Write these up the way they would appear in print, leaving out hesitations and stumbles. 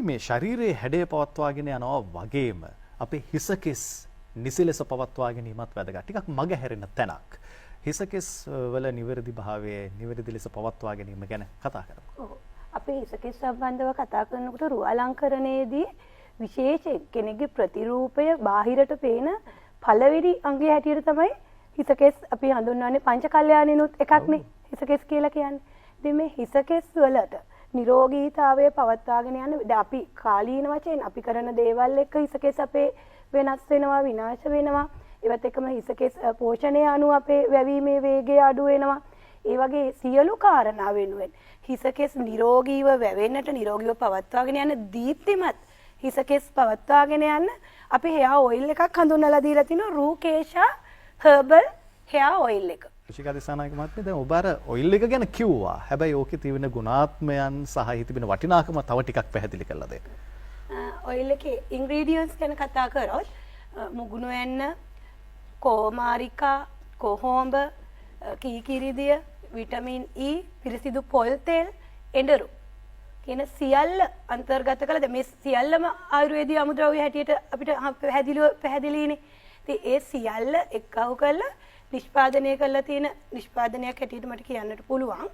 මේ ශරීරයේ හැඩය පවත්වාගෙන යනවා වගේම අපේ හිසකෙස් නිසි ලෙස පවත්වා ගැනීමත් වැදගත්. ටිකක් මග හැරෙන තැනක්. හිසකෙස් වල නිවැරදි භාවය නිවැරදි ලෙස පවත්වා ගැනීම ගැන කතා කරමු. ඔව්. අපේ හිසකෙස් සම්බන්ධව කතා කරනකොට රු අලංකරණයේදී විශේෂ කෙනෙක්ගේ ප්‍රතිරූපය බාහිරට පේන පළවෙනි අංගය හැටියට තමයි හිසකෙස් අපි හඳුන්වන්නේ. පංච කල්යාණිනුත් එකක්නේ හිසකෙස් කියලා කියන්නේ. ඉතින් මේ හිසකෙස් වලට නිරෝගීතාවය පවත්වාගෙන යන්න දැන් අපි කාලීන වශයෙන් අපි කරන දේවල් එක්ක හිසකෙස් අපේ වෙනස් වෙනවා, විනාශ වෙනවා. ඒවත් එක්කම හිසකෙස් පෝෂණය අනුව අපේ වැවීමේ වේගය අඩු වෙනවා. ඒ වගේ සියලු කාරණා වෙනුවෙන් හිසකෙස් නිරෝගීව වැවෙන්නට, නිරෝගීව පවත්වාගෙන යන්න, දීප්තිමත් හිසකෙස් පවත්වාගෙන යන්න අපි හෙයා ඔයිල් එකක් හඳුන්වලා දීලා තිනවා, රූකේශා හර්බල් හෙයා ඔයිල් එක. ෘෂිකා දිසානායක මහත්මිය, දැන් ඔබ අර ඔයිල් එක ගැන කිව්වා. හැබැයි ඕකේ තිබෙන ගුණාත්මයන් සහ එහි තිබෙන වටිනාකම තව ටිකක් පැහැදිලි කරලා දෙන්න. ඔයිල් එකේ ඉන්ග්‍රීඩියන්ට්ස් ගැන කතා කරොත් මුගුණු ඇන්න, කෝමාරිකා, කොහොඹ, කීකිරිදිය, විටමින් E, පිරිසිදු පොල් තෙල්, එඬරු කියන සියල්ල අන්තර්ගත කළ දැන් මේ සියල්ලම ආයුර්වේදීය අමුද්‍රව්‍ය හැටියට අපිට පැහැදිලිව පැහැදිලිනේ. ඉතින් ඒ සියල්ල එක්කහු කරලා නිෂ්පාදනය කරලා තියෙන නිෂ්පාදනයක් හැටියට මට කියන්නට පුළුවන්.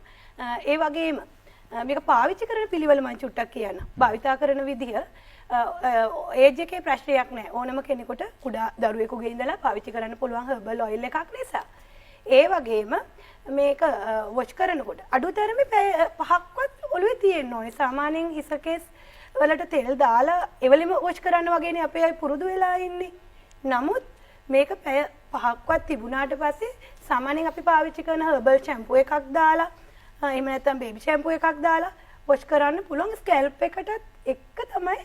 ඒ වගේම මේක පාවිච්චි කරන පිළිවෙල මං චුට්ටක් කියන්න. භාවිතා කරන විදිහ ඒජ් එකේ ප්‍රශ්නයක් නෑ. ඕනම කෙනෙකුට කුඩා දරුවෙකුගේ ඉඳලා පාවිච්චි කරන්න පුළුවන් හර්බල් ඔයිල් එකක් නිසා. ඒ වගේම මේක වොෂ් කරනකොට අඩුතරමේ පැය 5ක්වත් ඔළුවේ තියෙන්න ඕනේ. සාමාන්‍යයෙන් හිසකෙස් වලට තෙල් දාලා එවෙලෙම වොෂ් කරන්න වගේනේ අපේ අය පුරුදු වෙලා ඉන්නේ. නමුත් මේක පැය 5ක්වත් තිබුණාට පස්සේ සාමාන්‍යයෙන් අපි පාවිච්චි කරන හර්බල් ෂැම්පූ එකක් දාලා, එහෙම නැත්නම් බේබි ෂැම්පූ එකක් දාලා වොෂ් කරන්න පුළුවන්. ස්කැල්ප් එකටත් එක්ක තමයි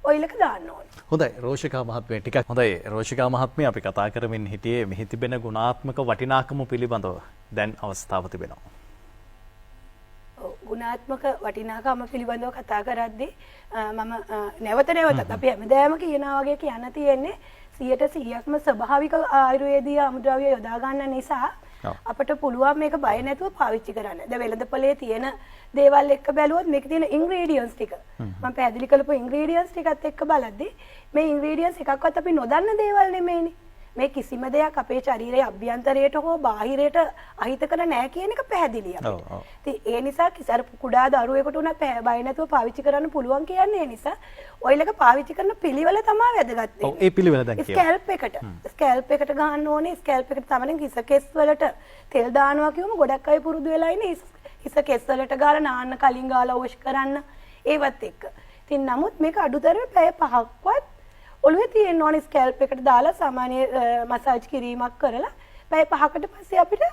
ඔයිල් එක දාන්න ඕනේ. හොඳයි රෝෂිකා මහත්මිය, ටිකක් හොඳයි රෝෂිකා මහත්මිය, අපි කතා කරමින් හිටියේ මෙහි තිබෙන ගුණාත්මක වටිනාකම පිළිබඳව. දැන් අවස්ථාව තිබෙනවා. ඔව්, ගුණාත්මක වටිනාකම පිළිබඳව කතා කරද්දී මම නැවත නැවතත් අපි හැමදාම කියනා වගේ කියන්න තියෙන්නේ 100%ක්ම ස්වභාවික ආයුර්වේදීය අමුද්‍රව්‍ය යොදා ගන්න නිසා අපට පුළුවන් මේක බය නැතුව පාවිච්චි කරන්න. දැන් වෙළඳපොලේ තියෙන දේවල් එක්ක බැලුවොත් මේකේ තියෙන ඉන්ග්‍රීඩියන්ට්ස් ටික මම පැහැදිලි කරපු ඉන්ග්‍රීඩියන්ට්ස් ටිකත් එක්ක බලද්දි මේ ඉන්ග්‍රීඩියන්ට්ස් එකක්වත් අපි නොදන්න දේවල් නෙමෙයිනේ. මේ කිසිම දෙයක් අපේ ශරීරයේ අභ්‍යන්තරයට හෝ බාහිරයට අහිතකර නෑ කියන එක පැහැදිලි අපිට. ඔව් ඔව්. ඉතින් ඒ නිසා කිසි අර කුඩා දරුවෙකුට උනත් බය නැතුව පාවිච්චි කරන්න පුළුවන් කියන්නේ ඒ නිසා ඔයිල් එක පාවිච්චි කරන පිළිවෙල තමයි වැදගත් වෙන්නේ. ඔව්, ඒ පිළිවෙල දැන් කියමු. ස්කැල්ප් එකට ගහන්න ඕනේ. ස්කැල්ප් එකට තමයි හිස කෙස් වලට තෙල් දානවා කියවම ගොඩක් අය පුරුදු වෙලා ඉන්නේ හිස කෙස් වලට ගාලා නාන්න කලින් ගාලා වොෂ් කරන්න ඒවත් එක්ක. ඉතින් නමුත් මේක අඩුතරමේ පැය 5ක්වත් ඔළුවේ තියෙන්න ඕනේ. ස්කැල්ප් එකට දාලා සාමාන්‍ය මසාජ් කිරීමක් කරලා පැය 5කට පස්සේ අපිට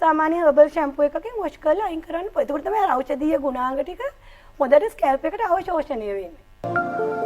සාමාන්‍ය හර්බල් ෂැම්පූ එකකින් වොෂ් කරලා අයින් කරන්න පුළුවන්. එතකොට තමයි අර ඖෂධීය ගුණාංග ටික හොඳට ස්කැල්ප් එකට අවශෝෂණය වෙන්නේ.